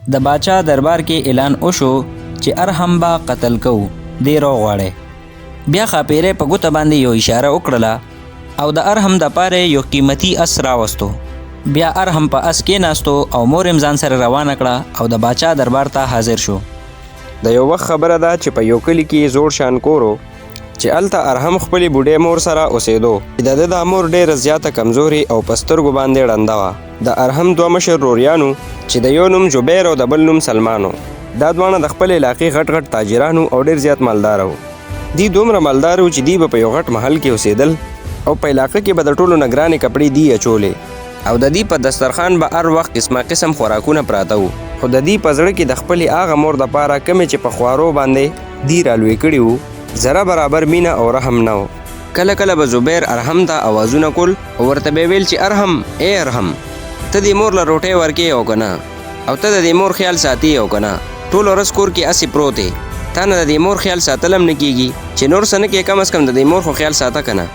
د باچا دربار کې اعلان وشو چې ارحم به قتل کوو، دی راوغواړی. بیا ښاپېرۍ په ګوته باندې یو اشاره وکړله او د ارحم دپاره یې یو قیمتي اس راوستو. بیا ارحم په اس کېناستو او مور یې هم ځان سره روانه کړه او د باچا دربار ته حاضر شو. د یو وخت خبره ده چې په یو کلي کې زوړ شان کور و چې هلته ارحم خپلې بوډۍ مور سره اوسېدو چې د ده دا مور ډېره زیاته کمزورې او په سترګو باندې ړنده وه. د ارحم دوه مشر روریان وو چې د یو نوم جبیر او د بل نوم سلمان و. دا دواړه د خپلې علاقې غټ غټ تاجران وو او ډېر زیات مالدار وو. دی دومره مالدار وو چې دی به په یو غټ محل کې اوسېدل او په علاقه کې به د ټولو نه ګرانې کپړې دی اچولې او د دی په دسترخوان به هر وخت قسمه قسم خوراکونه پراته وو، خو د دی په زړه کې د خپلې هغه مور دپاره کومې چې په خوارو باندې دی رالوی کړي وو، ذره برابر مینه او رحم نه و. کله کله به زبیر ارحم ته اوازونه کول او ورته به یې ویل چې ارحم، ای ارحم! ته دې مور له روټۍ ورکې او که نه؟ او ته د دې مور خیال ساتې او که نه؟ ټوله ورځ کور کې هسې پروت یې، تا نه د دې مور خیال ساتل هم نه کېږي، چې نور څه نه کې کم از کم د دې مور خو خیال ساته که نه؟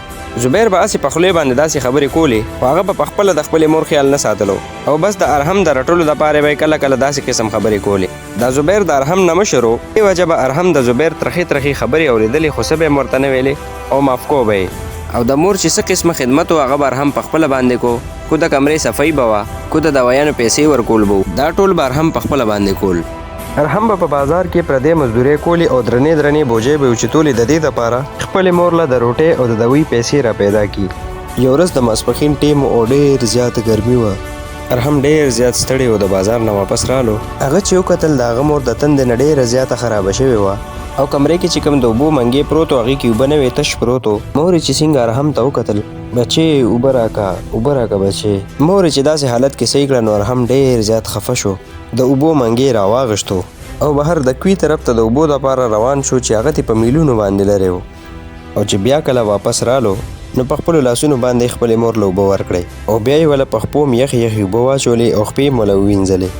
زبیر به هسې په خولې باندې داسې خبرې کولې، خو هغه به په خپله د خپلې مور خیال نه ساتلو او بس د ارحم د رټلو دپاره به یې کله کله داسې قسم خبرې کولې. دا زبیر د ارحم نه مشر و، دې وجه به ارحم د زبیر ترخې ترخې خبرې اورېدلې خو څه به یې هم ورته نه ویلې او معاف کوه به یې. او د مور چې څه قسمه خدمت و هغه به ارحم په خپله باندې کو، کو د کمرې صفايي به وه، کو د دوایانو پیسې ورکول به وو، دا ټول به ارحم په خپله باندې کول. ارحم به په بازار کې پردی مزدورۍ کولې او درنې درنې بوجۍ به یې اوچتولې ددې دپاره چې خپلې مور له د روټۍ او د دوي پیسې راپیدا کړي. یو ورځ د ماسپښین ټیم و او ډېر زیاته ګرمي وه. ارحم ډېر زیات ستړی و، د بازار نه واپس رالو. هغه چې وکتل د هغه مور د تندې نه ډېره زیاته خرابه شوې وه او کمرې کې چې کوم د اوبو منګی پروت و هغې کې اوبه نه وې، تش پروت و. مور یې چې څنګه ارحم ته وکتل، بچې اوبه راکه، اوبه راکه بچې. مور یې چې داسې حالت کې صحیح کړه نو ارحم ډېر زیات خفه شو، د اوبو منګی یې راواغشتو او بهر د کوی طرف ته د اوبو دپاره روان شو چې هغه ترې په میلونو باندې لرې و. او چې بیا کله واپس رالو نو په خپلو لاسونو باندې یې خپلې مور له اوبه ورکړې او بیا یې وله په خپو هم یخې یخې اوبه واچولې او خپې یې هم وله ووینځلې.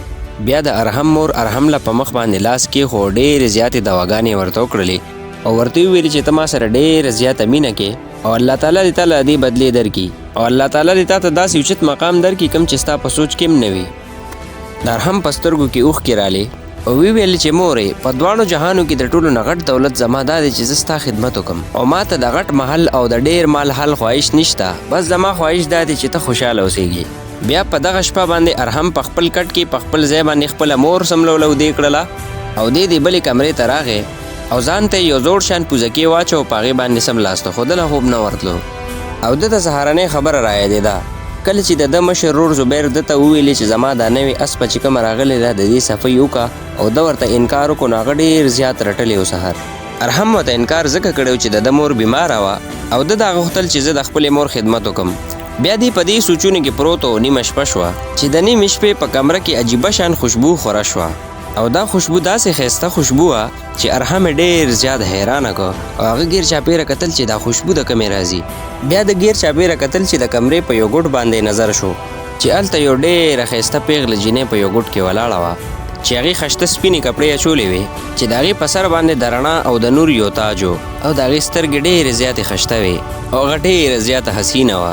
بیا د ارحم مور ارحم له په مخ باندې لاس کېښو او ډېرې زیاتې دواګانې یې ورته وکړلې او ورته یې وویلې چې ته ما سره ډېره زیاته مینه کې او الله تعالی دې تاله د دې بدلې درکړي او الله تعالی دې تاته داسې اوچت مقام درکړي کوم چې ستا په سوچ کې هم نه وي. د ارحم په سترګو کې اوښکې رالې او وی ویل چې مورې په دواړو جهانو کې د ټولو نه غټ دولت زما دا دی چې زه ستا خدمت وکم او ما ته د غټ محل او د ډیر مال حال خواهش نشته، بس زما خواهش دا دی چې ته خوشحاله اوسېږې. بیا په دغه شپه باندې ارحم په خپل کټ کې په خپل ځای باندې خپله مور سملوله اودې کړله او دی دې بلې کمرې ته راغی او ځان ته یې یو زوړ شان پوزکې واچو او په هغې باندې سملاستو خو ده له خوب نه ورتلو او ده ته سهارنۍ خبره رایادېده کله چې د ده مشر ورور زبیر ده ته وویلې چې زما دا نوې اسپه چې کومه راغلې ده د دې صفايي وکړه او ده ورته انکار وکړو نو هغه ډېر زیات رټلی و. سهار ارحم ورته انکار ځکه کړی و چې د ده مور بیماره وه او ده دا غوښتل چې زه د خپلې مور خدمت وکړم. بیا دی په دې سوچونو کې پروت و، نیمه شپه شوه چې د نیمې شپې په کمره کې عجیبه شان خوشبو خوره شوه او دا خوشبو داسې ښایسته خوشبو وه چې ارحم یې ډېر زیات حیرانه کړ او هغه ګیر چاپېره کتل چې دا خوشبو د کومې راځي. بیا ده ګیر چاپېره کتل چې د کمرې په یو ګوټ باندې نظر شو چې هلته یو ډېره ښایسته پېغله جینۍ په یو ګوټ کې ولاړه وه چې هغې خشته سپینې کپړې اچولې وې چې د هغې په سر باندې د رڼا او د نور یو تاج و او د هغې سترګې ډېرې زیاتې خشته وې او هغه ډېره زیاته حسینه وه.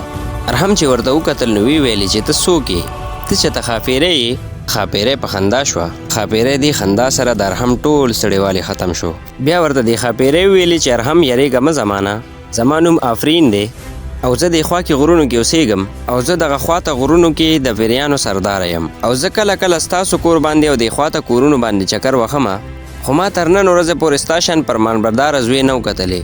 ارحم چې ورته وکتل نو ویې ویلې چې ته څوک یې؟ ته چېرته ښاپېرۍ یې؟ ښاپېرۍ په خندا شوه. ښاپېرۍ دې خندا سره د ارحم ټول ستړیوالی ختم شو. بیا ورته دې ښاپېرۍ وویلې چې ارحم یریږه مه زما نه، زما نوم آفرین دی او زه دې خوا کې غرونو کې اوسېږم او زه دغه خوا ته غرونو کې د پیریانو سرداره یم او زه کله کله ستاسو کور باندې او دې خوا ته کورونو باندې چکر وخمه خو ما تر نن ورځې پورې ستا شان فرمانبرداره زوی نه و کتلی.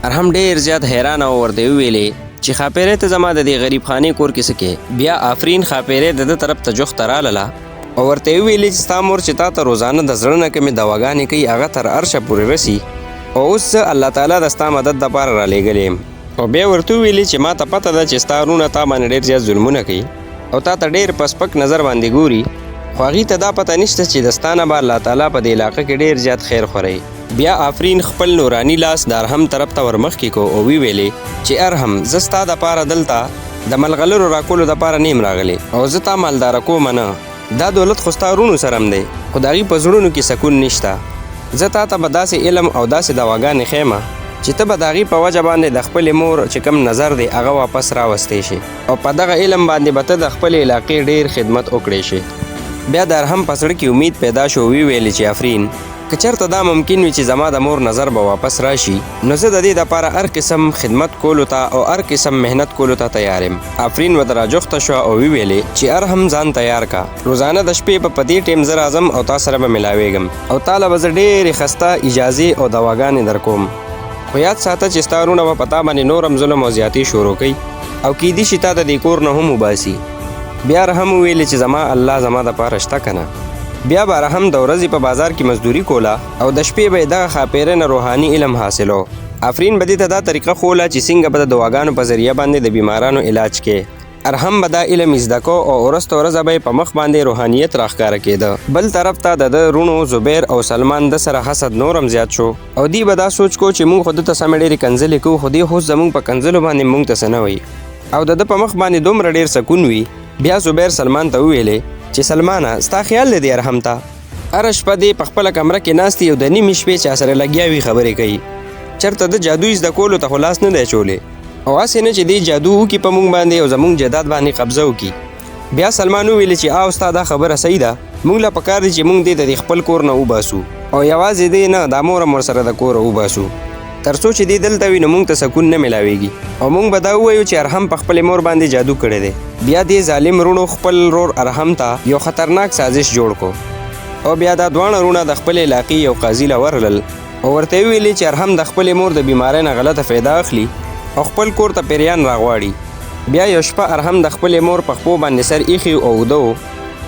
ارحم ډېر زیات حیرانه و ورته یې وویلې چې ښاپېرۍ ته زما د دې غریب خانې کور کې څه کې؟ بیا آفرین ښاپېرۍ د ده طرف ته جوخته رالله او ورته یې وویلې چې ستا مور چې تا ته روزانه د زړه نه کومې دواګانې کوي هغه تر عرشه پورې رسي او اوس زه الله تعالی د ستا مدد دپاره رالیږلی یم. او بیا ورته وویلې چې ما ته پته ده چې ستا وروڼه تا باندې ډېر زیات ظلمونه کوي او تا ته ډېر په سپک نظر باندې ګوري خو هغوی ته دا پته نشته چې د ستا نه به الله تعالی په دې علاقه کې ډېر زیات خیر خوروي. بیا آفرین خپل نوراني لاس د ارحم طرف ته ورمخکې کو او ویې چې ارحم زه ستا دپاره دلته د ملغلرو راکولو دپاره نه یم راغلی او زه تا مالداره کوم نه، دا دولت خو ستا وروڼو سره هم دی خو د هغوی په زړونو کې سکون نشته، زه تا ته به داسې علم او داسې دواګانې ښیم چې ته به د هغې په وجه باندې د خپلې مور چې کوم نظر دی هغه واپس راوستی شې او په دغه علم باندې به ته د خپلې علاقې ډېر خدمت وکړی شې. بیا د ارحم په زړه کې امید پیدا شو، وی ویلې چې افرین، که چرته دا ممکن وي چې زما د مور نظر به واپس راشي، نو زه د دې دپاره هر قسم خدمت کولو ته او هر قسم محنت کولو ته تیار یم. افرین ورته راجوخته شوه او وی ویلې چې ارحم ځان تیار کا، روزانه د شپې به په دې ټیم زه راځم او تا سره به ملاویږم او تا له به زه ډېرې خسته اجازې او دواګانې درکوم، خو یاد ساته چې ستا وروڼه به په تا باندې نور هم ظلم او زیاتې شروع کوي او کیدی شي تا د دې کور نه هم وباسي. بیا رحم وویلې چې زما الله زما دپاره شته که نه. بیا به رحم د ورځې په بازار کې مزدوري کوله او د شپې به یې دغه ښاپېرۍ نه روحاني علم حاصلو. افرین به دې ته دا طریقه ښوله چې څنګه به د دواګانو په ذریعه باندې د بیمارانو علاج کې. ارحم به دا علم زده کو او ورځ ته ورځ به یې په مخ باندې روحانیت راښکاره کېده. بل طرف ته د ده وروڼو زبیر او سلمان ده سره حسد نور هم زیات شو او دی به دا سوچ کو چې موږ خو ده ته سمې ډېرې کنځلې کوو، خو دی اوس زموږ په کنځلو باندې موږ ته څه نه وایي او د ده په مخ باندې دومره ډېر سکون وي. بیا زبیر سلمان ته وویلې چې سلمانه، ستا خیال دی دې ارحم ته؟ هره شپه دی په خپله کمره کې ناست او د نیمې شپې چا سره لګیا وي خبرې کوي، چرته د جادو زده کولو ته خو لاس نه دی اچولی او هسې نه چې دی جادو وکړي په موږ باندې او زموږ جایداد باندې قبضه وکړي. بیا سلمان وویل چې آو ستا دا خبره صحیح ده، موږ له پکار دي چې موږ دې د خپل کور نه وباسو او یوازې دی نه، دا مور هم ورسره د کوره وباسو، تر څو چې دی دلته وي نو موږ ته سکون نه ملاویږي او موږ به دا ووایو چې ارحم په خپلې مور باندې جادو کړی دی. بیا دې ظالم وروڼو خپل ورور ارحم ته یو خطرناک سازش جوړ کو او بیا دا دواړه وروڼه د خپلې علاقې یو قاضي له ورغلل او ورته یې وویلې چې ارحم د خپلې مور د بیمارۍ نه غلطه فایده اخلي او خپل کور ته پیریان راغواړي. بیا یو شپه ارحم د خپلې مور په خپو باندې سر ایښی او اوده و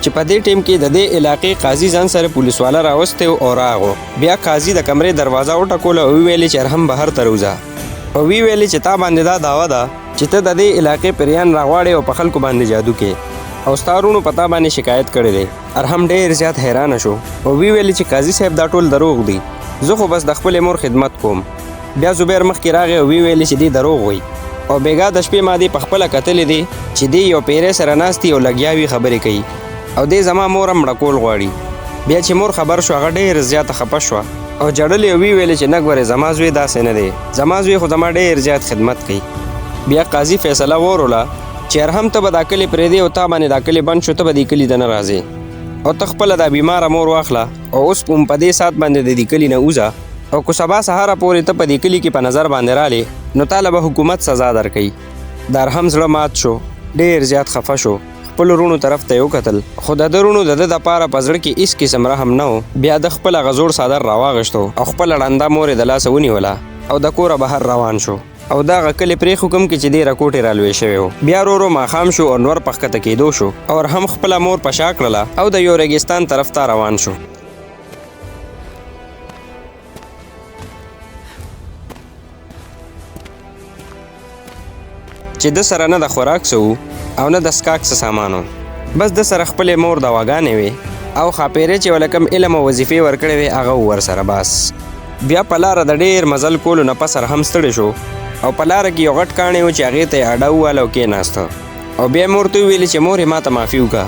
چې په دې ټیم کې د دې علاقې قاضي ځان سره پولیس والا راوستی او راغو. بیا قاضي د کمرې دروازه وټکوله او وویلې چې ارحم بهر ته راوځه او وویلې چې تا باندې دا دعوه ده چې ته د دې علاقې پیریان راغواړې او په خلکو باندې جادو کې او ستا وروڼو په تا باندې شکایت کړی دی. ارحم ډېر زیات حیرانه شو او وویلې چې قاضي صاحب دا ټول دروغ دي، زه خو بس د خپلې مور خدمت کوم. بیا زبیر مخکې راغی او وویلې چې دی دروغ وایي او بېګا د شپې ما دی په خپله کتلې دی چې دی یو پیری سره ناست او لګیا وي خبرې کوي او دی زما مور هم مړه کول غواړي. بیا چې مور خبر شو هغه ډېره زیاته خفه شوه او ژړلې او وویلې چې نه ګورې زما زوی داسې نه دی، زما زوی خو زما ډېر زیات خدمت کوي. بیا قاضي فیصله وروله چې ارحم ته به دا کلی پرېږدې او تا باندې دا کلی بند شو، ته به دې کلي ته نه راځې او ته خپله دا بیماره مور واخله او اوس هم په دې ساعت باندې د دې کلي نه وځه او که سبا سهاره پورې ته په دې کلي کې په نظر باندې رالې نو تا له به حکومت سزا درکوي. د ارحم زړه مات شو، ډېر زیات خفه شو، خپل وروڼو طرف ته یې وکتل، خو د ده وروڼو د ده دپاره په زړه کې هیڅ قسم رحم نه و. بیا ده خپل هغه زوړ څادر راواغېستو او خپله ړنده مور یې د لاسه ونیوله او د کوره بهر روان شو او دا هغه کلی پرېښو کوم کې چې دی رکوټې رالوی شوی و. بیا ورو ورو ماښام شو او نور په ښکته کېدو شو او ارحم خپله مور په شا کړله او د یو ریګستان طرف ته روان شو. چې ده سره نه د خوراک څه وو او نه د څښاک څه سامان و، بس ده سره خپلې مور دواګانې وې او ښاپېرۍ چې ورله کوم علم او وظیفې ورکړې وې هغه وو ورسره. بس بیا په لاره د ډېر مزل کولو نه پس هم ستړی شو او په لاره کې یو غټ کاڼی و چې هغې ته یې اډه وواله او کېناسته او بیا مور ته وویلې چې مورې ما ته معافي وکړه،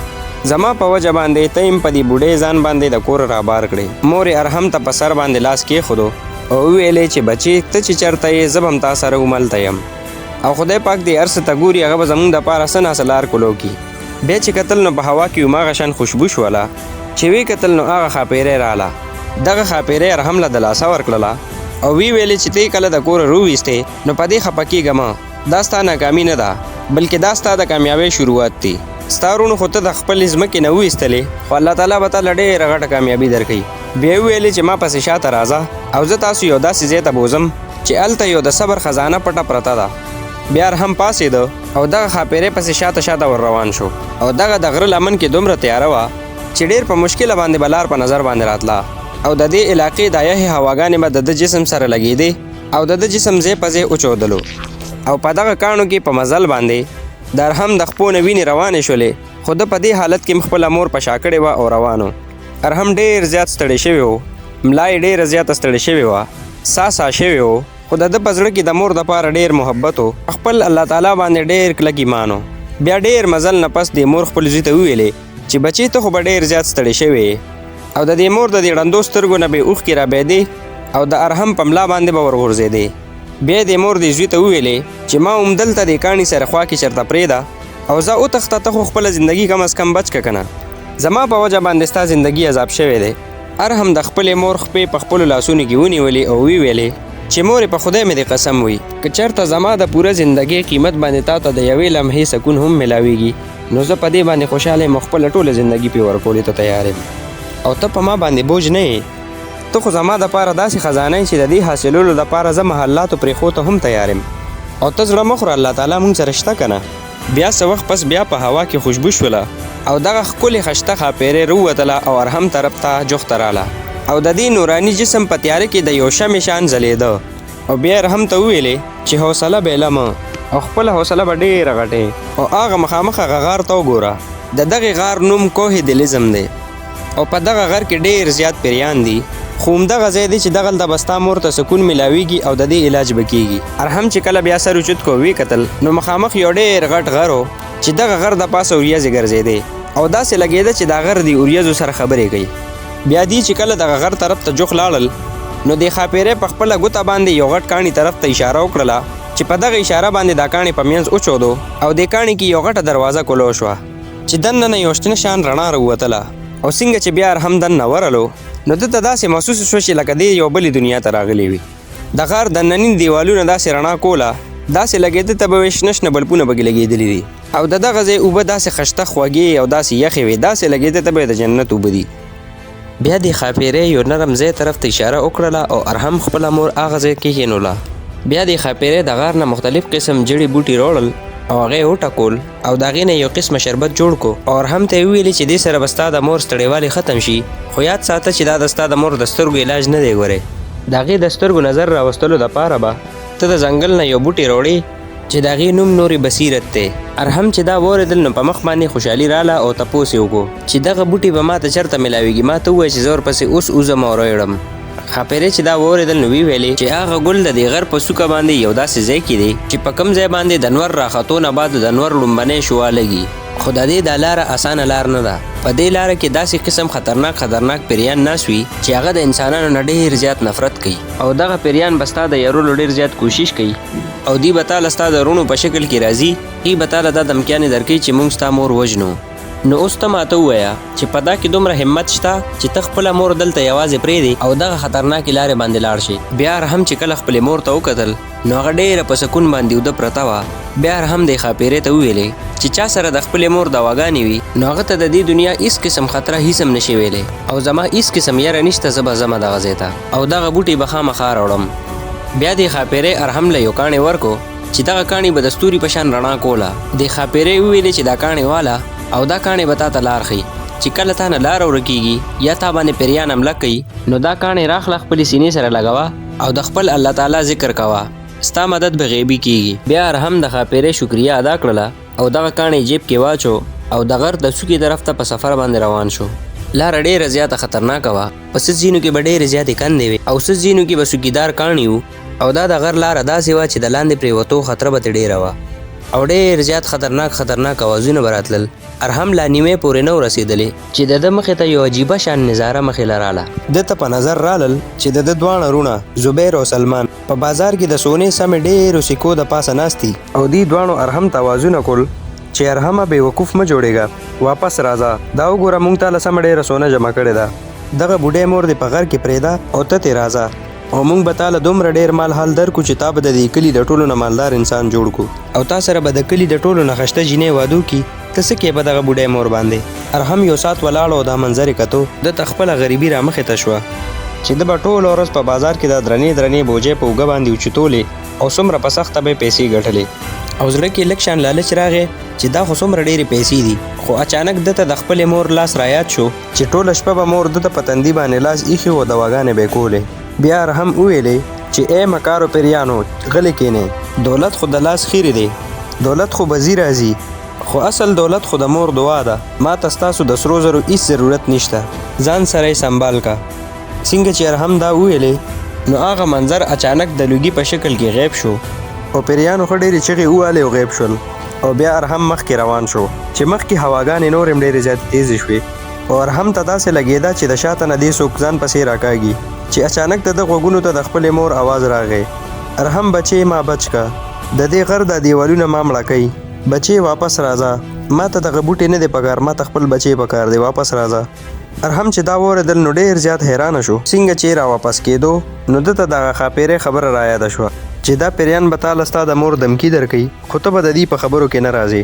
زما په وجه باندې ته هم په دې بوډۍ ځان باندې د کوره رابار کړې. مور یې ارحم ته په سر باندې لاس کېښودو او وویلې چې بچې ته چې چېرته یې زه به هم تا سره هملته یم او خدای پاک دې هر څه ته ګوري، هغه به زموږ دپاره څه ناڅه لار کولو کړي. بیا چې کتل نو په هوا کې هماغه شان خوشبو شوله، چې ویې کتل نو هغه ښاپېرۍ راله. دغه ښاپېرۍ ارحم له دلاسه ورکړله او ویې ویلې چې ته یې کله د کوره روویستې نو په دې خفه کېږه مه، دا ستا ناکامي نه ده بلکې دا ستا د کامیابۍ شروعات دي. ستا وروڼو خو ته د خپلې ځمکې نه وویستلې، خو الله تعالی به تا له ډېره غټه کامیابي درکوي. بیا یې وویلې چې ما پسې شاته راځه او زه تاسو یو داسې ځای ته بوځم چې هلته یو د صبر خزانه پټه پرته ده. بیا هم پاڅېده او دغه ښاپېرۍ پسې شاته شاته ور روان شو او دغه د غره لمن کې دومره تیاره وه چې ډېر په مشکله باندې به لار په نظر باندې راتله او د دې علاقې د یخې هواګانې به د ده جسم سره لګېدې او د ده جسم ځای په ځای وچودلو او په دغه کاڼو کې په مزل باندې د ارحم د خپو نه وینې روانې شولې، خو ده په دې حالت کې هم خپله مور په شا کړې وه او روان و. ارحم ډېر زیات ستړی شوی و، ملا یې ډېره زیاته ستړې شوې وه، سا سا شوی و، خو د ده په زړه کې د مور دپاره ډېر محبت و، په خپل الله تعالی باندې ډېر کلک ایمان و. بیا ډېر مزل نه پس دې مور خپل زوی ته وویلې چې بچې ته خو به ډېر زیات ستړی شوی یې او د دې مور د دې ړندو سترګو نه به یې اوښکې رابهېدې او د ارحم په ملا باندې به ورغورځېدې. بیا دې مور دې زوی ته وویلې چې ما همدلته دې کاڼي سره خوا کې چېرته پرېږده او ځه وتښته، ته خو خپله زندګي کم از کم بچ که کنه. زما په وجه باندې ستا زندګي عذاب شوی دی. ارحم د خپلې مور خپې په خپلو لاسونو کې ونیولې او ویې ویلې چې مورې په خدای مې دې قسم وي، که چېرته زما د پوره زندګۍ قیمت باندې تا ته د یوې لمحې سکون هم ملاویږي نو زه په دې باندې خوشحاله یم او خپله ټوله زندګي پرې ورکولو ته تیار یم. او ته په ما باندې بوج نه یې، ته خو زما دپاره داسې خزانه یې چې د دې حاصلولو دپاره زه محلاتو پرېښو ته هم تیار یم. او ته زړه مه خوره، الله تعالی مونږ سره شته که نه. بیا څه وخت پس بیا په هوا کې خوشبو شوله او دغه ښکلې خشته ښاپېرۍ رووتله او ارحم طرف ته جوخته راله او د دې نوراني جسم په تیاره کې د یو شمع شان ځلېده. او بیا ارحم ته وویلې چې حوصله بېله مه او خپله حوصله به ډېره غټې او هغه مخامخ هغه غار ته وګوره، د دغې غار نوم کوه دلزم دی او په دغه غر کې ډېر زیات پیریان دي، خو همدغه ځای دی چې دغلته به ستا مور ته سکون ملاویږي او د دې علاج به کیږي. ارحم چې کله بیا سر اوچت کو ویې کتل نو مخامخ یو ډېر غټ غر و چې دغه غر د پاسه وریځې ګرځېدې او داسې لګېده چې دا غر دې وریځو سره خبرې کوي. بیا دی چې کله دغه غر طرف ته جوخ لاړل نو دې ښاپېرۍ په خپله ګوته باندې یو غټ کاڼي طرف ته اشاره وکړله چې په دغه اشاره باندې دا کاڼی په منځ وچودو او دې کاڼي کې یو غټه دروازه کولو شوه چې دننه نه یو شنه شان رڼا راووتله. او څنګه چې بیا ارحم دننه ورلو نو ده ته داسې محسوس شوه چې لکه دی یو بلې دنیا ته راغلی وي. د غار دنني دیوالونه داسې رڼا کوله، داسې لګېده ته به وې شنه شنه بلپونه پکې لګېدلي دي. او د دغه ځای اوبه داسې خشته خوږې او داسې یخې وې، داسې لګېده ته به د جنت اوبه دي. بیا دې ښاپېرۍ یو نرم ځای طرف ته اشاره وکړله او ارحم خپله مور هغه ځای کښېنوله. بیا دې ښاپېرۍ د غار نه مختلف قسم جړي بوټي راوړل او هغه یې وټکول او د هغې نه یو قسمه شربت جوړ کو او ارحم ته یې وویلې چې دې سره به ستا د مور ستړیوالی ختم شي، خو یاد ساته چې دا د ستا د مور د سترګو علاج نه دی. ګورې د هغې د سترګو نظر راوستلو دپاره به ته د ځنګل نه یو بوټی راوړې چې د هغې نوم نور بصیرت دی. ارحم چې دا واورېدل نو په مخ باندې خوشحالي راله او تپوس یې وکړو چې دغه بوټي به ما ته چېرته ملاویږي، ما ته ووایه چې زه ورپسې اوس وځم او راویړم. ښاپېرۍ چې دا واورېدل نو ویې ویلې چې هغه ګل د دې غر په څوکه باندې یو داسې ځای کې دی چې په کوم ځای باندې د نور راختو نه بعد د نور لومبنۍ شعاع لګي، خو د دې دا لاره اسانه لار نه ده. په دې لاره کې داسې قسم خطرناک خطرناک پیریان ناست وي چې هغه د انسانانو نه ډېر زیات نفرت کوي او دغه پیریان به ستا د یرولو ډېر زیات کوشش کوي او دوی به تا له ستا د وروڼو په شکل کې راځي، دوی به تا له دا دمکیانې درکوي چې موږ ستا مور وژنو. نو اوس ته ماته ووایه چې په دا کې دومره همت شته چې ته خپله مور دلته یوازې پرېږدې او دغه خطرناکې لارې باندې لاړ شې. بیا ارحم چې کله خپلې مور ته وکتل نو هغه ډېره په سکون باندې اوده پرته وه. بیا ارحم دې ښاپېرۍ ته وویلې چې چا سره د خپلې مور دواګانې وي نو هغه ته د دې دنیا هیڅ قسم خطره هیڅ هم نشي ویلی او زما هیڅ قسم یره نشته، زه به ځمه دغه ځای ته او دغه بوټي به خامخا راوړم. بیا دې ښاپېرۍ ارحم له یو کاڼی ورکو چې دغه کاڼي به د ستوري په شان رڼا کوله. دې ښاپېرۍ وویلې چې دا کاڼی واله او دا کاڼی به تا ته لار ښیي چې کله تا نه لاره ورکیږي یا تا باندې پیریان حمله کوي نو دا کاڼی راخله خپلې سینې سره لګوه او د خپل الله تعالی ذکر کوه، ستا مدد به غیبي کیږي. بیا ارحم د ښاپېرۍ شکریه ادا کړله او دغه کاڼی جیب کې واچو او د غر د څوکې طرف ته په سفر باندې روان شو. لاره ډېره زیاته خطرناکه وه، په څه ځینو کې به ډېرې زیاتې کندې وې او څه ځینو کې به څوکیدار کاڼي وو او دا د غر لاره داسې وه چې د لاندې پرېوتو خطره به ترې ډېره وه او ډېر زیات خطرناک خطرناک اوازونه به راتلل. ارحم لا نیمې پورې نه و رسېدلی چې د ده مخې ته یو عجیبه شان نظاره مخې له راله. ده ته په نظر رالل چې د ده دواړه وروڼه زبیر او سلمان په بازار کې د سونې سمې ډېرو سیکو د پاسه ناست دي او دوی دواړو ارحم ته اوازونه کول چې ارحمه بې وقوف مه جوړېږه، واپس راځه، دا وګوره مونږ تاله سمه ډېره سونه جمع کړې ده، دغه بوډۍ مور دې په غر کې پرېږده او ته ترې راځه او مونږ به تاله دومره ډېر مال حال درکړو چې تا به د دې کلي د ټولو نه مالدار انسان جوړ کړو او تا سره به د کلي د ټولو نه خشته جینۍ واده وکړي، ته څه کوې په دغه بوډۍ مور باندې؟ ارحم یو ساعت ولاړ او دا منظر یې کتو، ده ته خپله غریبي رامخې ته شوه چې ده به ټوله ورځ په بازار کې دا درنې درنې بوجۍ په اوږه باندې اوچتولې او څومره په سخته به یې پیسې ګټلې او زړه کې لږ شان لالچ راغی چې دا خو څومره ډېرې پیسې دي، خو اچانک ده ته د خپلې مور لاس رایاد شو چې ټوله شپه به مور ده ته په تندي باندې لاس ایښی و او دواګانې به یې کولې. بیا ارحم وویلې چې ای مکارو پیریانو غلي کینئ، دولت خو د لاس خیرې دی، دولت خو به ځي راځي، خو اصل دولت خو د مور دعا ده، ماته ستاسو د سرو زرو هیڅ ضرورت نشته، ځان سره یې سنبال که. څنګه چې ارحم دا وویلې نو هغه منظر اچانک د لوګي په شکل کې غیب شو او پیریانو ښه ډېرې چغې ووهلې او غیب شول او بیا ارحم مخکې روان شو چې مخکې هواګانې نورې هم ډېرې زیاتې تېزې شوې او ارحم ته داسې لګېده چې د شاته نه دې څوک ځان پسې راکاږي چې اچانک د ده غوږونو ته د خپلې مور اواز راغی، ارحم بچې ما بچ که، د دې غر دا دیوالونه ما مړه کوي، بچې واپس راځه. ماته دغه بوټی نه دی پکار، ماته خپل بچی پکار دی، واپس راځه. ارحم چې دا واورېدل نو ډېر زیات حیرانه شو. څنګه چې را واپس کېدو نو ده ته دغه ښاپېرۍ خبره را یاده شوه چې دا پیریان به تاله ستا د مور دمکي درکوي، خو ته به د دوی په خبرو کې نه راځې.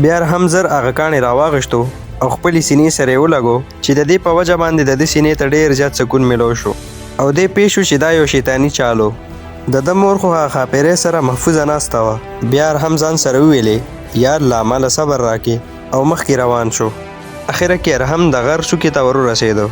بیا ارحم زر هغه کاڼی راواغشتو او خپلې سینې سره یې ولګو چې د دې په وجه باندې د ده سینې ته ډېر زیات سکون میلو شو او دی پوه شو چې دا یو شیطاني چال و. د ده مور خو هغه ښاپېرۍ سره محفوظه ناسته وه. بیا ارحم ځان سره وویلې، یا الله ماله صبر راکې، او مخکې روان شو. اخره کې ارحم د غر څوکې ته ورورسېده.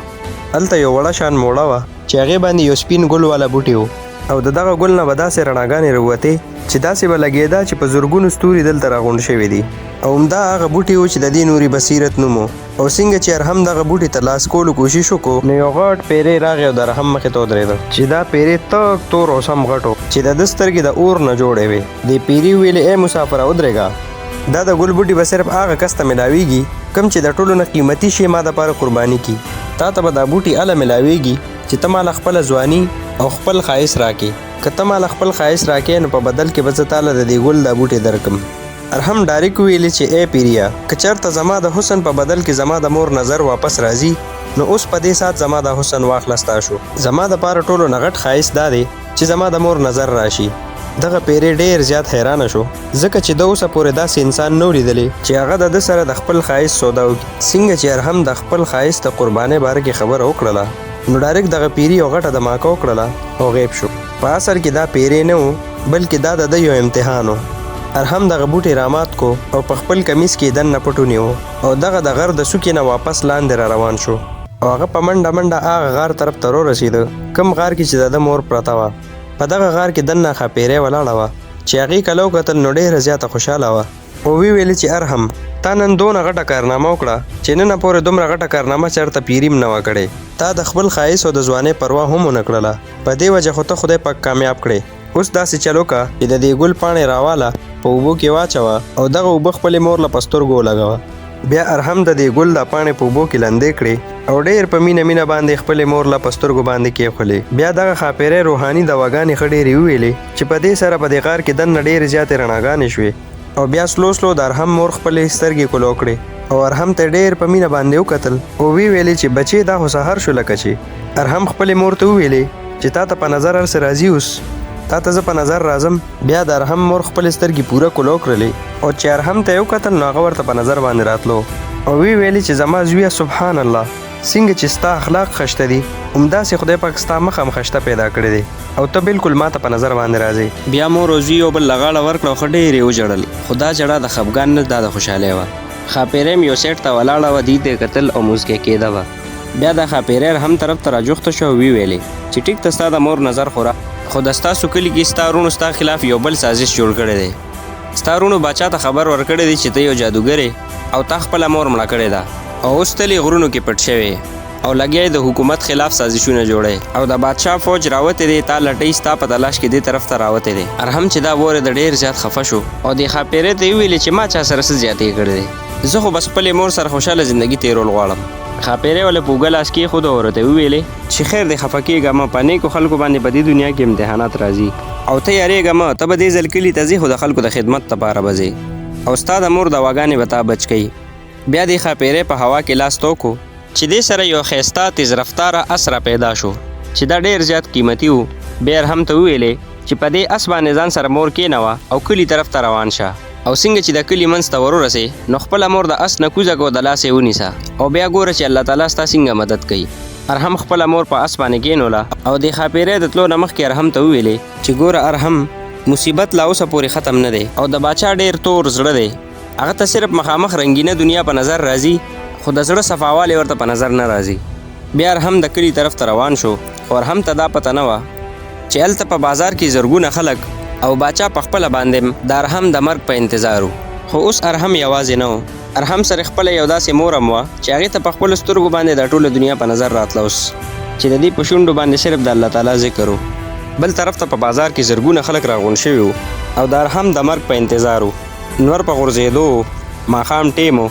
هلته یو وړه شان موړه وه چې هغې باندې یو سپین ګل والا بوټی و او د دغه ګل نه به داسې رڼاګانې راووتې چې داسې به لګېده چې په زرګونو ستوري دلته راغونډ شوي دي. او همدا هغه بوټی و چې د دې نوري بصیرت نوم و. او څنګه چې ارحم دغه بوټي ته لاس کولو کوشش وکړو نو یو غټ پیری راغی او د ارحم مخې ته ودرېده چې دا پیری تک تور او سم غټ و چې د ده سترګې د اور نه جوړې وې. دې پیري وویلې، ای مسافره ودرېږه، دا د ګل بوټي به صرف هغه کس ته ملاویږي کوم چې د ټولو نه قیمتي شی ما دپاره قرباني کړي. تا ته به دا بوټي هله ملاویږي چې ته ماله خپله ځواني او خپل ښایست راکړې. که ته ماله خپل ښایست راکړې نو په بدل کې به زه تاله د دې ګل دا بوټی درکړم. ارحم ډاریک وویلې چې ای پیریه، که چرته زما د حسن په بدل کې زما د مور نظر واپس راځي نو اوس په دې ساعت زما دا حسن واخله ستا شو. زما د پاره ټولو نه غټ ښایست دا دی چې زما د مور نظر راشي. دغه پیری ډیر زیات حیرانه شو ځکه چې ده اوسه پورې داسې انسان نه و لیدلی چې هغه د ده سره د خپل ښایست سودا وکړي. څنګه چې ارحم د خپل ښایست د قربانۍ باره کې خبره وکړله نو ډاریک دغه پیري یو غټه دماکه وکړله او غیب شو. په اصل کې دا پیری نه و بلکې دا د ده یو امتحان و. ارحم دغه بوټی رامات کو او په خپل کمیس کې یې دننه پټ ونیو او دغه د غر د څوکې نه واپس لاندې را روان شو او هغه په منډه منډه هغه غار طرف ته رورسېده کوم غار کې چې د ده مور پرته وه. په دغه غار کې دننه ښاپېرۍ ولاړه وه چې هغې کله وکتل نو ډېره زیاته خوشحاله وه او ویې ویل چې ارحم تا نن دونه غټه کارنامه وکړه چې ننه پورې دومره غټه کارنامه چرته پیریم نه وه کړې. تا د خپل ښایست او د ځوانۍ پروا هم ونه کړله، په دې وجه خو ته خدای پاک کامیاب کړې. اوس داسې چل وکړه چې د دې ګل پاڼې راواله، په اوبو کې واچوه او دغه اوبه خپلې مور له په سترګو ولګوه. بیا ارحم د دې ګل دا پاڼې په اوبو کې لندې کړې او ډېر په مینه مینه باندې خپلې مور له په سترګو باندې کېښولې. بیا دغه ښاپېرۍ روحاني دواګانې ښه ډېرې وویلې چې په دې سره په دې غار کې دننه ډېرې زیاتې رڼاګانې شوې او بیا سلو سلو د ارحم مور خپلې سترګې کولو کړې او ارحم ته ډېر په مینه باندې وکتل او ویې ویلې چې بچې دا خو سهار شو لکه چې. ارحم خپلې مور ته وویلې چې تا ته په نظر هر څه راځي اوس تا ته زه په نظر راځم. بیا د ارحم مور خپلې سترګې پوره کولو کړلې او چې ارحم ته یې وکتل نو هغه ورته په نظر باندې راتلو او ویې ویلې چې زما زویه سبحان الله څنګه چې ستا اخلاق خشته دي همداسې خدای پاک ستا مخ هم خشته پیدا کړی دی او ته بلکل ماته په نظر باندې راځې. بیا مور او زوی یو بل له غاړه ورکړه او ښه ډېر یې وژړل، خو دا ژړا د خپګان نه دا د خوشحالۍ وه. ښاپېرۍ هم یو سیټ ته ولاړه وه، دوی ته یې کتل او موسکۍ کېده به. بیا دا ښاپېرۍ ارحم طرف ته راجوخته شوه او ویې ویلې چې ټیک ته ستا د مور نظر خو خو د ستاسو کلي کې ستا وروڼو ستا خلاف یو بل سازش جوړ کړی دی. ستا وروڼو باچا ته خبر ورکړی دی چې ته یو جادوګر یې او تا خپله مور مړه کړې ده او اوس ته لې غرونو کې پټ شوی او لګیا یې د حکومت خلاف سازشونه جوړوې او د بادشاه فوج راوتی دی تا لټوي ستا په تلاش کې دې طرف ته راوتی دی. ارحم چې دا واورېده ډېر زیات خفه شو او دې ښاپېرۍ ته یې وویلې چې ما چا سره څه زیاتی کړی دی زه خو بس خپلې مور سره خوشحاله زندګي تېرول غواړم. ښاپېرۍ ورله په اوږه لاس کېښود او ورته یې وویلې چې خیر دی خفه کېږه مه په نېکو خلکو باندې په دې دنیا کې امتحانات راځي او ته یارېږه مه ته به دې ځل کلي ته ځې خو د خلکو د خدمت لپاره به ځې او ستا د مور دواګانې به تا بچ کوي. بیا دې ښاپېرۍ په هوا کې لاس تو کو چې دې سره یو ښایسته تیز رفتاره اس را پیدا شو چې دا ډېر زیات قیمتي و. بیا ارحم ته وویلې چې په دې اس باندې ځان سره مور کېنوه او کلي طرف ته روان شه او څنګه چې د کلي منځ ته ورورسې نو خپله مور د اس نه کوزه که او د لاسه یې ونیسه او بیا ګوره چې الله تعالی ستا څنګه مدد کوي. ارحم خپله مور په اس باندې کېنوله او دې ښاپېرۍ د تلو نه مخکې ارحم ته وویلې چې ګوره ارحم مصیبت لا اوسه پورې ختم نه دی او د باچا ډېر تور زړه دی هغه ته صرف مخامخ رنګینه دنیا په نظر راځي خو د زړه صفاوالی ورته په نظر نه راځي. بیا ارحم د کلي طرف ته روان شو خو ارحم ته دا پته نه وه چې هلته په بازار کې زرګونه خلک او باچا په خپله باندې هم د ارحم د مرګ په انتظار وو. خو اوس ارحم یوازې نه و، ارحم سره خپله یو داسې مور هم وه چې هغې ته په خپلو سترګو باندې دا ټوله دنیا په نظر راتله اوس چې د دې په شونډو باندې صرف د الله تعالی ذکر و. بل طرف ته په بازار کې زرګونه خلک راغونډ شوي وو او د ارحم د مرګ په انتظار وو. نور په غورځېدو و، ماښام ټیم و،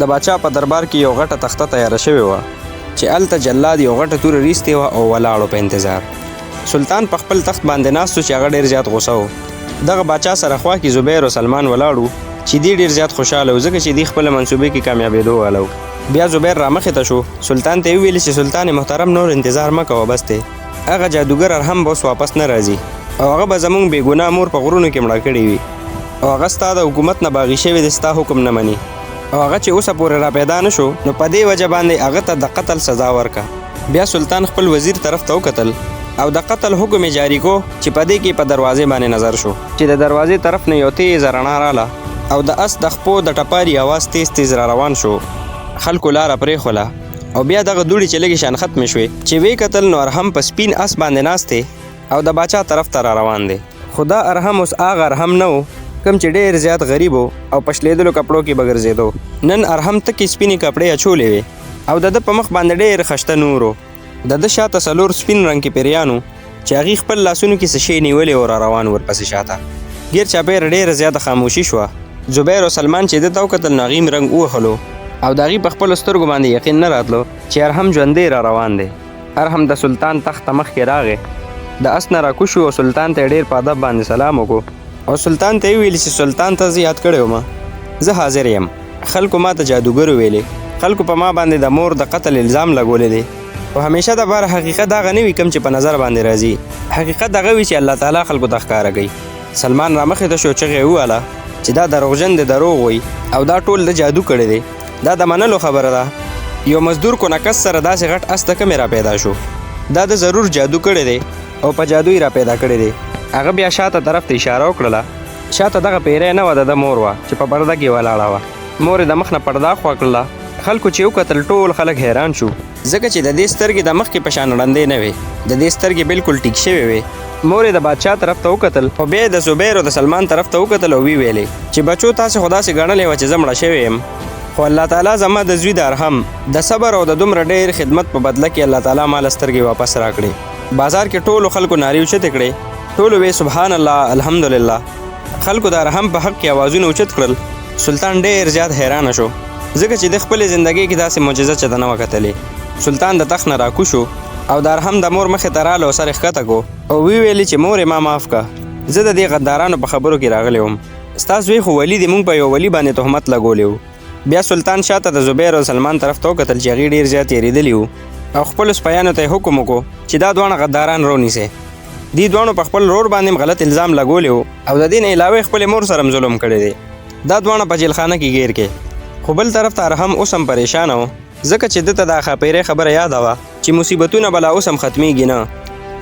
د باچا په دربار کې یو غټه تخته تیاره شوې وه چې هلته جلاد یو غټه توره ریستې وه او ولاړ و په انتظار. سلطان په خپل تخت باندې ناست و چې هغه ډېر زیات غوسه و. دغه باچا سره خوا کې زبیر او سلمان ولاړ وو چې دی ډیر زیات خوشحاله و، ځکه چې دی خپله منصوبې کې کامیابېدو والا و. بیا زبیر رامخې ته شو، سلطان ته یې وویل چې سلطان محترم نور انتظار مه کوه، بس دی هغه جادوګر ارحم به اوس واپس نه راځي او هغه به زمونږ بې ګناه مور په غرونو کې مړه کړې وي او هغه ستا د حکومت نه باغي شوی دی، ستا حکم نه مني او هغه چې اوسه پورې را پیدا نه شو نو په دې وجه باندې هغه ته د قتل سزا ورکه. بیا سلطان خپل وزیر طرف ته وکتل او د قتل حکم یې جاري کو چې په دې کې په دروازې باندې نظر شو چې د دروازې طرف نه یو تیزه رڼا راله او د اس د خپو د ټپاري اواز تیز تیز را روان شو. خلکو لاره پرېښوله او بیا دغه دوړي چې لږې شان ختمې شوې چې ویې کتل نو ارحم په سپین اس باندې ناست دی او د باچا طرف ته را روان دی. خو دا ارحم اوس هغه ارحم نه و کوم چې ډېر زیات غریب و او په شلېدلو کپړو کې به ګرځېدو. نن ارحم تکې سپینې کپړې اچولې وې او د ده په مخ باندې ډېر خشته نور و. د ده شاته څلور سپین رنګ کې پیریان وو چې هغوی خپل لاسونو کې څه شی نیولی او را روان ورپسې شاته. ګیر چاپېره ډېره زیاته خاموشي شوه. زبیر او سلمان چې ده ته وکتل نو هغوی هم رنګ ووهلو او د هغوی په خپلو سترګو باندې یقین نه راتلو چې ارحم ژوندی را روان دی. ارحم د سلطان تخت ته مخکې راغی، د اس نه راکوز شو او سلطان ته یې ډېر په ادب باندې سلام وکړو او سلطان ته یې وویل چې سلطان ته زه یاد کړی وم، زه حاضر یم. خلکو ما ته جادوګر ویلې، خلکو په ما باندې د مور د قتل الزام لګولی دی، خو همیشه دپاره حقیقت هغه نه وي کوم چې په نظر باندې راځي، حقیقت هغه وي چې الله تعالی خلکو ته ښکاره کوي. سلمان رامخې ته شو، چغې یې وواله چې دا دروغجن دی، دروغ وایي او دا ټول ده جادو کړی دی، دا د منلو خبره ده. یو مزدور کونه کس سره داسې غټ اس د کومې را پیدا شو؟ دا ده ضرور جادو کړی دی او په جادو یې را پیدا کړی دی. هغه بیا شاته طرف ته اشاره وکړله، شاته دغه پیری نه وه، د ده مور وه چې په پرده کې ولاړه وه. مور یې د مخ نه پرده خوا کړله. خلکو چې وکتل ټول خلک حیران شو، ځکه چې د دې سترګې د مخکې په شان ړندې نه وې، د دې سترګې بالکل ټیک شوې وې. مور یې د بادشاه طرف ته وکتل او بیا یې د زبیر او د سلمان طرف ته وکتل او ویې ویلې چې بچو تاسې خو داسې ګڼلې وه چې زه مړه شوې یم، خو الله تعالی زما د زوی د ارحم د صبر او د دومره ډېر خدمت په بدله کې الله تعالی ما له سترګې واپس راکړې. بازار کې ټولو خلکو نارې اوچتې کړې، ټولو وې سبحان الله، الحمدلله. خلکو د ارحم په حق کې اوازونه اوچت کړل. سلطان ډېر زیات حیرانه شو، ځکه چې د خپلې زندګۍ کې داسې معجزه چېرته نه وه کتلې. سلطان د تخت نه راکوز شو او د ارحم د مور مخې ته راله او سر یې ښکته کو او ویې ویلې چې مورې ما معاف که، زه د دې غدارانو په خبرو کې راغلی وم، ستا زوی خو ولي دی، مونږ په یو ولي باندې تهمت لګولی و. بیا سلطان شاته د زبیر او سلمان طرف ته وکتل چې هغوی ډېر زیات یریدلي وو او خپلو سپیانو ته یې حکم وکړو چې دا دواړه غداران رونیسئ. دې دواړو په خپل ورور باندې هم غلط الزام لګولی و او د دې نه علاوه یې خپلې مور سره هم ظلم کړی دی. دا دواړه په جیلخانه کې ګیر کې. خو بل طرف ته ارحم اوس هم پریشانه و، ځکه چې ده ته دا ښاپېرۍ خبره یاده وه چې مصیبتونه به لا اوس هم ختمیږي نه.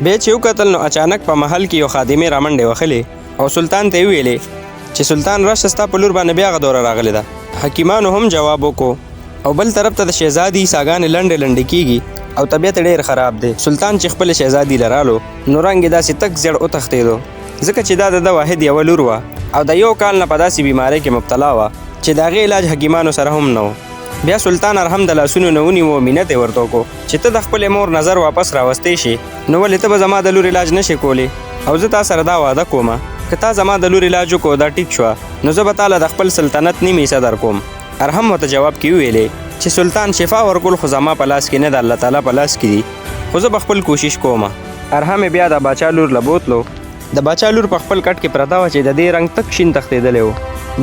بیا چې وکتل نو اچانک په محل کې یو خادمې رامنډې وهلې او سلطان ته یې وویلې چې سلطان راشه، ستا په لور باندې بیا هغه دوره راغلې ده. حکیمانو هم جواب وکړو او بل طرف ته د شهزادي ساګانې لنډې لنډې کیږي او طبیعت یې ډېر خراب دی. سلطان چې خپلې شهزادي له رالو نو رنګ یې داسې تک زیړ وتښتېدو، ځکه چې دا د ده واحد یوه لور وه او د یو کال نه په داسې بیمارۍ کې مبتلا وه چې د هغې علاج حکیمانو سره هم نه و. بیا سلطان ارحم د لاسونو نه ونیو او منت یې ورته وکړو چې ته د خپلې مور نظر واپس راوستی شې نو ولې ته به زما د لور علاج نه شې کولی او زه تا سره دا وعده کوم که تا زما د لور علاج وکړو دا ټیک شوه نو زه به تا له د خپل سلطنت نیمه حصه درکوم. ارحم ورته جواب کې وویلې چې سلطان شفا ورکول خو زما په لاس کې نه ده، الله تعالی په لاس کې دي، خو زه به خپل کوشش کوم. ارحم یې بیا د باچا لور له بوتلو. د باچا لور په خپل کټ کې پرته وه چې د دې رنګ تک شین تښتېدلی و.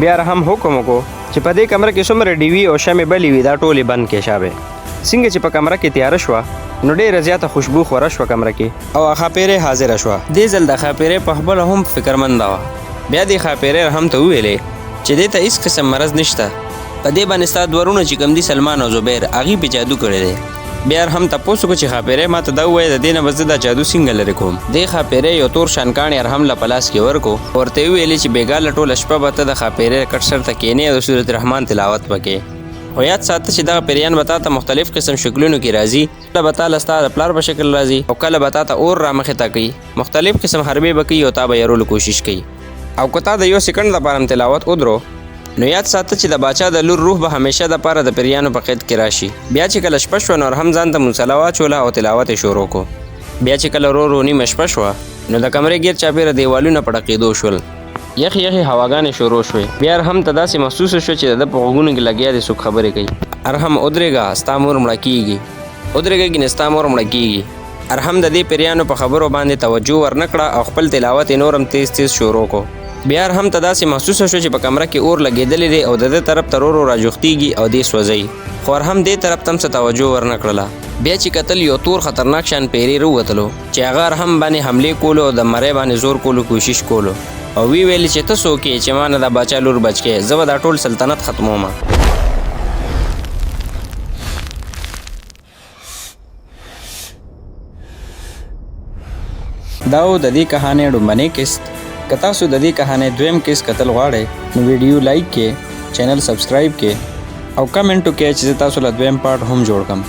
بیا ارحم حکم وکړو چې په دې کمره کې څومره ډیوې او شمې بلې وي دا ټولې بند کړې شابه. څنګه چې په کمره کې تیاره شوه نو ډېره زیاته خوشبو خوره شوه کمره کې او ښاپېرۍ حاضره شوه. دې ځل د ښاپېرۍ په خپله هم فکرمنده وه. بیا دې ښاپېرۍ ارحم ته وویلې چې دې ته هیڅ قسم مرض نشته، په دې باندې ستا دوه وروڼه چې کوم دي سلمان او زبیر هغوی پې جادو کړی دی. بیا ارحم تپوس وکړو چې ښاپېرۍ ما ته دا ووایه د دې نه به زه دا جادو څنګه لرې کوم. دې ښاپېرۍ یو تور شان کاڼی ارحم له په لاس کې ورکړو او ورته یې وویلې چې بېګا له ټوله شپه به ته د ښاپېرۍ کټ سر ته کښېنې او د سورة رحمان تلاوت به کوې. خو یاد ساته چې دغه پیریان به تا ته مختلف قسم شکلونو کې راځي، کله به تا له ستا د پلار په شکل راځي او کله به تا ته اور رامخې ته کوي، مختلف قسم حربې به کوي او تا به یرولو کوشش کوي. او که تا د یو سیکنډ لپاره هم تلاوت ودرو نو یاد ساته چې د باچا د لور روح به همیشه دپاره د پیریانو په قید کې راشي. بیا چې کله شپه شوه نو ارحم ځان ته مصلی واچوله او تلاوت یې شروع کړو. بیا چې کله ورو ورو نیمه شپه شوه نو د کمرې ګیر چاپېره دیوالونه په ډکېدو شول، یخې یخې هواګانې شروع شوې. بیا ارحم ته داسې محسوسه شوه چې د ده په غوږونو کې لګیا دی څوک خبرې کوي. ارحم ودرېږه، ستا مور مړه کېږي، ودرېږه ګینې ستا مور مړه کېږي. ارحم د دې پیریانو په خبرو باندې توجه ورنه کړه او خپل تلاوت یې نور هم تیز تیز شروع کړو. بیا ارحم ته داسې محسوسه شو چې په کمره کې اور لګېدلی دی او د ده طرف ته ورو ورو راجوختېږي او دی سوځوي، خو ارحم دې طرف ته هم څه توجه ورنه کړله. بیا چې کتل یو تور خطرناک شان پیری رووتلو چې هغه ارحم باندې حملې کولو او د مرۍ باندې زور کولو کوشش کولو او وی ویل چې ته څوک یې چې ما نه د باچا لور بچ کې، زه به دا ټول سلطنت ختموم. دا و د دې کهانې ړومبنی قسط. که تاسو د دې کهانې دویم قسط کتل غواړئ نو ویډیو لایک کړئ، چینل سبسکرایب کړئ او کمنټ وکړئ چې زه تاسو له دویم پارټ هم جوړ کړم.